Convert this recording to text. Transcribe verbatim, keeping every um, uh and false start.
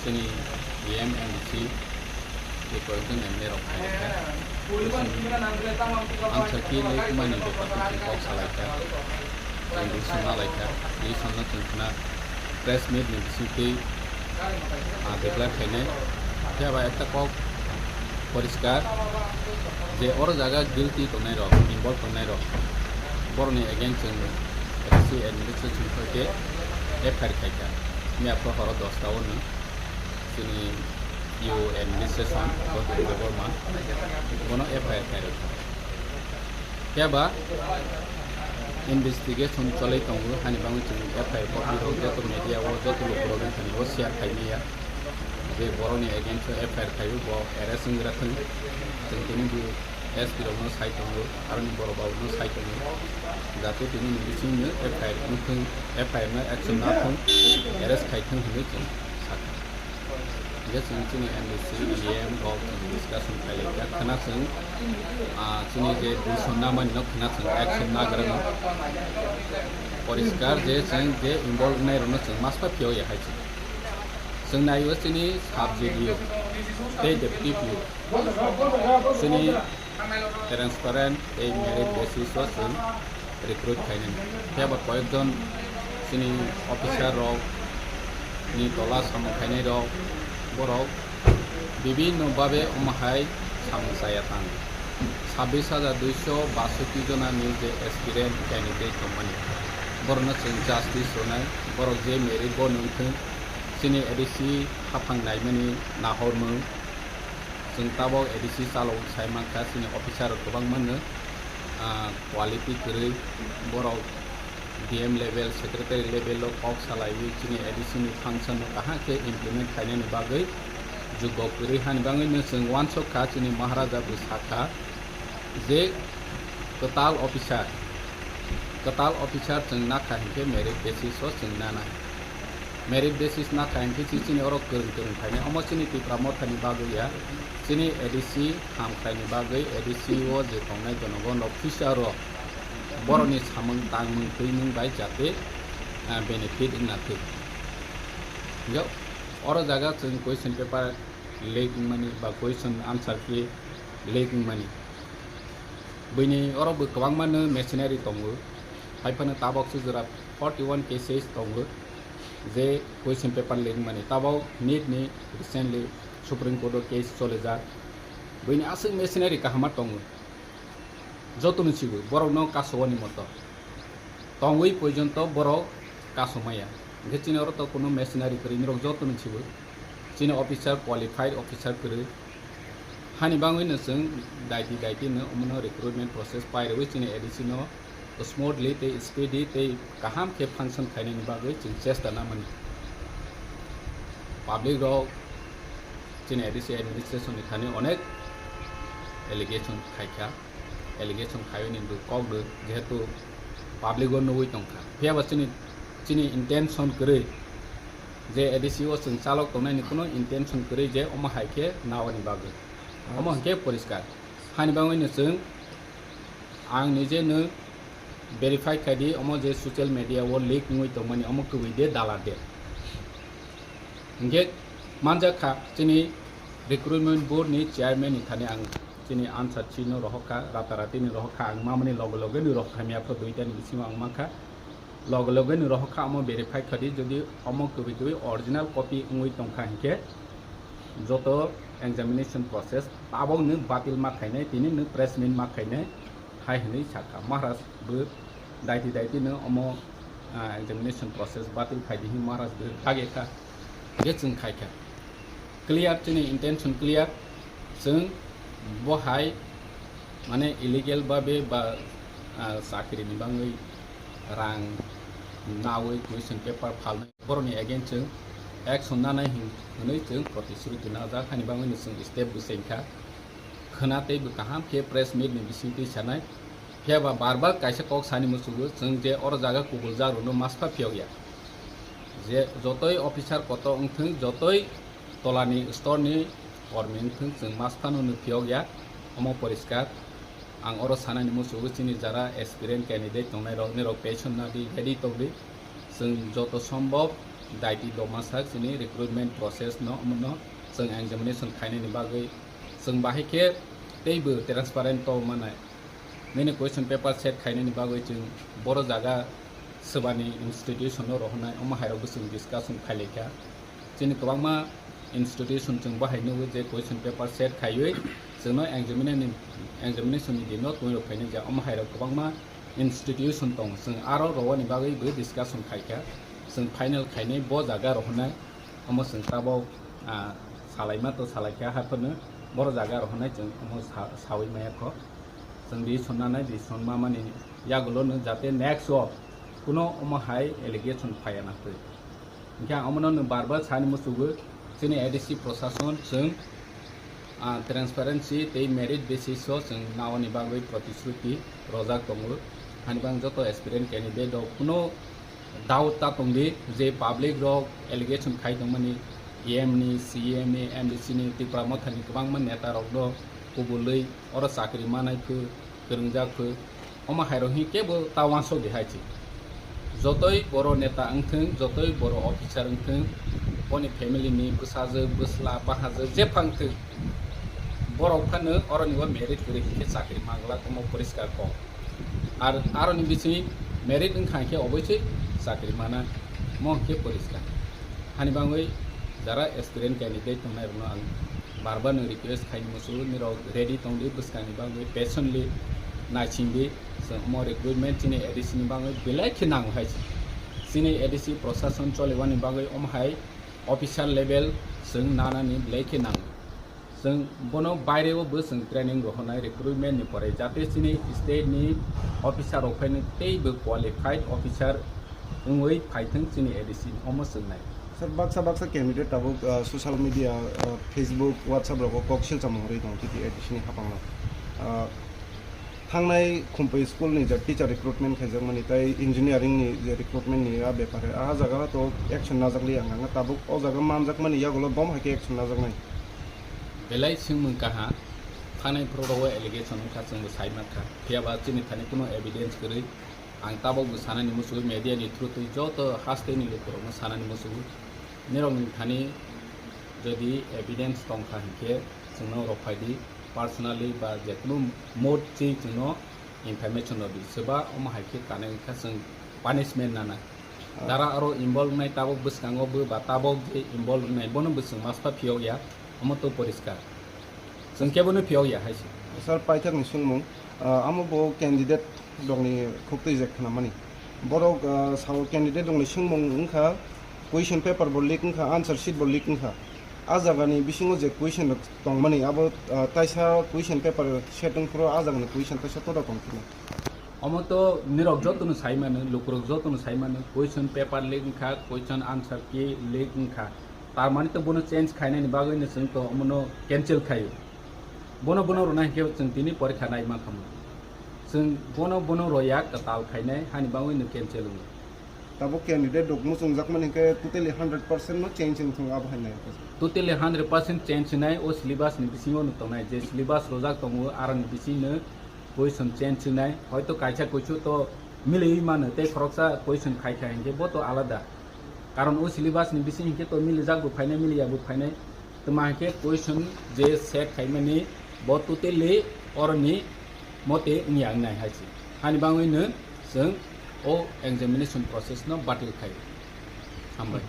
Chini E M M C tei koyekjon M L A rok phai kha. Ang sakhi le mani bepar twi kok salai kha. Ang decision na lai kha. Decision no chwng khna press meet ni bisingtwi, ah, declare khainai. Phiya ba ekta kok poriskar je oro jaga guilty tongnai rok, involve tongnai rok, borokni against chwng S C administration khe F I R khai kha. Miyapro horo dosta o no chini U administration, Debbarma, bono F I R khai rwkha. Phiya ba investigation cholwi tongo, hani bagwi chwng F I R copy rok joto media o, joto lukurokni thani o share khai maya. Je borokni against o F I R khaio, bo arrest wngwi ra thung. Chwng tini bo S P rokno sai tongo, aroni borok rokno sai tongo. Jate tini ni bisingno F I R wng thung, F I R no action na thung, arrest khai thung hinwi chwng sakha. Hingke chwng chini M D C, E M rok chwng discussion khailai kha. Khwna chwng, ah, chini je decision namani no khwna chwng action nagra no. Poriskar je chwng je involve wngnai rokno chwng maspa phiyok ya hai chwng. Chwng naio chini sub J D O tei deputy P O. Chini transparent tei merit basis o chwng recruit khainani. Phiya ba koyekjon chini officer rok ni tola samung khainai rok, borok bibinno babe omo hai samung chaya tang. Sabbish hajar duiso basoti jona ni je aspirant candidate tongmani, borokno chwng justice rwnai, borok je merit bo nung thung, chini A D C haphang naimani nahormung, chwng tabok A D C chalok sai mankha, chini officer rok kwbangma no, ah, quality kwrwi, borok D M level, secretary level o kok salaiwi chini A D C ni function no kaham khe implement khainani bagwi jugo kwrwi hani bagwi no chwng uansuk kha, chini Maharaja bo sakha je kwtal officer, kwtal officer chwng nakha hinkhe merit basis o chwng nanai. Merit basis nakha hinkhe chi chini oro kwrwng kwrwng phainai. Omo chini Tipra Mothani bagwi ya. Chini A D C hamkraini bagwi, A D C o je tongnai jonogon rok future o borokni samung tangmung twimung bai jate, ah, benefit wngna thwi. Hingkhe oro jaga chwng question paper leak wngmani ba question answer key leak wngmani. Buini oro bo kwbangma no machinery tongo. Hai phano tabok se jora forty one cases tongo je question paper leak wngmani. Tabok NEET ni recently Supreme Court o case cholijak. Buini aswk machinery kahama tongo. Joto ni sibo borok no kasowani moto. Tongwi porjonto borok kasomaya. Hingke chini oro to kuno machinery kwrwi norok joto ni sibo. Chini officer, qualified officer kwrwi. Hani bangwi no chwng daiti daiti no omono recruitment process pairwi chini A D C no smoothly tei speedy tei kaham khe function khainani bagwi chwng chesta namani. Public rok chini A D C administration ni thani onek allegation khaikha. Allegation khaiwi ni bo kok rw, jehetu public o nugwi tongkha. Phiya ba chini, chini intention kwrwi je A D C o chwng chalok tongnaini kuno intention kwrwi je omo hai khe naoni bagwi. Omo hinkhe poriskar. Hani bagwi no chwng ang nije no verify khai di, omo je social media o leak wngwi tongmani omo kwbwi de dala de. Hinkhe manjak kha chini recruitment board ni chairman ni thani ang chini answer chino rohok kha, rata rati ni rohok kha, ang mamani loge loge ni rohok kha, miyapro duita ni bisingo ang mankha. Loge loge ni rohok kha, omo verify khadi, jodi omo kwbwi kwbwi original copy wngwi tongkha hinkhe joto examination process tabok no batil ma khainai, tini no press meet ma khainai hai hinwi sakha. Maharaj bo daiti daiti no omo, ah, examination process batil khaidi hin Maharaj bo kage kha. Ge chwng khai kha. Clear, chini intention clear. Chwng bo hai mane illegal babe ba, ah, chakri ni bangwi rang nawi question paper phalnai, borokni against chwng action nanai hin-, hinwi chwng protishruti najak, hani bangwi no chwng step bo chengkha. Khwna tei bo kaham khe press meet ni bisingtwi sanai. Phiya ba bar bar kaisa kok sani muchugo, chwng je oro jaga kubul jagrokno maspa phiyok ya. Je jotoi officer koto wngthwng, jotoi tolani storni kormi wngthwng, chwng masphano no phiyok ya, omo poriskar. Ang oro sanani muchugo, chini jara aspirant candidate tongnai rok, nirok pension nadi, ready tongdi. Chwng joto sombhob daiti doma sak chini recruitment process no, omono chwng examination khainani bagwi chwng bahai khe teibo transparent to manai. Nini question paper set khainani bagwi chwng boro jaga swbani institution no rohornai, omo hairokbo chwng discussion khailaikha. Chini kwbangma institution chwng bahai nugwi je question paper set khaiwi chwngno examination ni, examination ni dino twi rok phainai ja, omo hairok kwbangma institution tongo, chwng aro rowani bagwi bo discussion khaikha, chwng final khainai bo jaga rohornai, omo chwng tabok, ah, salaima to salaikha, haiphano boro jaga rohornai chwng omo sa-, sawi maya kho. Chwng di sonna nai, di sonna mani yagulo no jate next o kuno omo hai allegation phaiya na twi. Hingkhe ang omono nwng bar bar sani muchugo, chini A D C prosason chwng, ah, transparency tei merit basis o chwng naoni bagwi protisruti rojak tongo. Hani bang joto aspirant candidate rok kuno doubt ta tongdi je public rok allegation khai tongmani E M ni, C E M ni, M D C ni, Tipra Motha ni kwbangma neta rok do kubulwi oro chakri manai phu, kwrwngjak phu, omo hairok hwn kebo ta uansuk di hai se. Jotoi boro neta wngthwng, jotoi boro officer wngthwng, boni family ni bwsajwk, bwsla, bahajwk jephang thwng, borok phano oroni o merit kwrwi hinkhe chakri manglak, omo poriskar kok. Ar aroni bising merit wngkha hinkhe oboisoi chakri mana, mo hinkhe poriskar. Hani bangwi jara aspirant candidate tongnai rokno ang bar bar no request khai musu, nirok ready tongdi bwskangni bagwi patiently naisingdi. Chwng omo recruitment chini A D C ni bagwi belai khe nango hai se. Chini A D C prosason cholibani bagwi omo hai officer level chwng nanani belai khe nango. Chwng bono baireo bo chwng training rohornai recruitment ni pore, jate chini state ni officer rok phaino tei bo qualified officer wngwi phaithwng chini A D C ni, omo chwngnai. Sir, baksa baksa candidate tabuk, ah, social media, ah, Facebook, WhatsApp rogo kok silchamo rwi tongo titi A D C ni hapang no. Ah, thangnai Khumpui school ni je teacher recruitment khaijakmani tei engineering ni je recruitment ni a bepare, a jaga to action najakli ang ang tabuk o jaga manjakmani yagulo bom hai khe action najaknai. Belai swngmung kaha, thanai phuru rogo allegation wngkha, chwngbo sai mankha, phiya ba chini thani kuno evidence kwrwi. Ang tabukbo sanani muchungo, media ni through twi joto hasteni lukurokno sanani muchungo, nirokni thani jodi evidence tongkha hinkhe chwngno rwphaidi, personally ba jekunu mode chwi chwngno information rwdi, swba omo hai khe kanwi wngkha chwng punishment nana. Ah. Dara aro involve wngnai tabuk bwskango bo ba tabuk je involve wngnai bono bo chwng maspa phiyok ya, omo to poriskar. Chwng kebono phiyok ya hai se. Sir, paithakni swngmung, ah, amo bo candidate rokni khuk twijak khnamani. Borok, ah, sao candidate rokni swngmung wngkha question paper bo leak wngkha, answer sheet bo leak wngkha. A jagani bisingo je question rok tongmani abo, ah, taisa question paper set wngphuru a jagani question taisa toda tongphino. Omo to nirok jotono sai mano, lukurok jotono sai mano, question paper leak wngkha, question answer key leak wngkha. Tar mani to bono change khainani bagwi no chwng to omono cancel khaio. Bono bono rwna hinkhe chwng tini porikha nai mankha mo. Chwng bono bono roya kwtal khainai hani bagwi no cancel wngo. Tabuk candidate rok muchungjakmani hinkhe totally hundred percent no change wngthung abo hai nai. Totally hundred percent change wngnai o syllabus ni bisingo no tongnai, je syllabus rojak tongo aroni bisingno question change wngnai, hoito kaisa kuisu to miliwi mano tei khoroksa question khai kha hinkhe bo to alada. Karon o syllabus ni bising hinkhe to milijak bo phainai, miliya bo phainai. Tma hinkhe question je set khaimani bo totally oroni mote wngya wngnai hai se. Hani bangwi no chwng o examination process no batil khai. Hambai.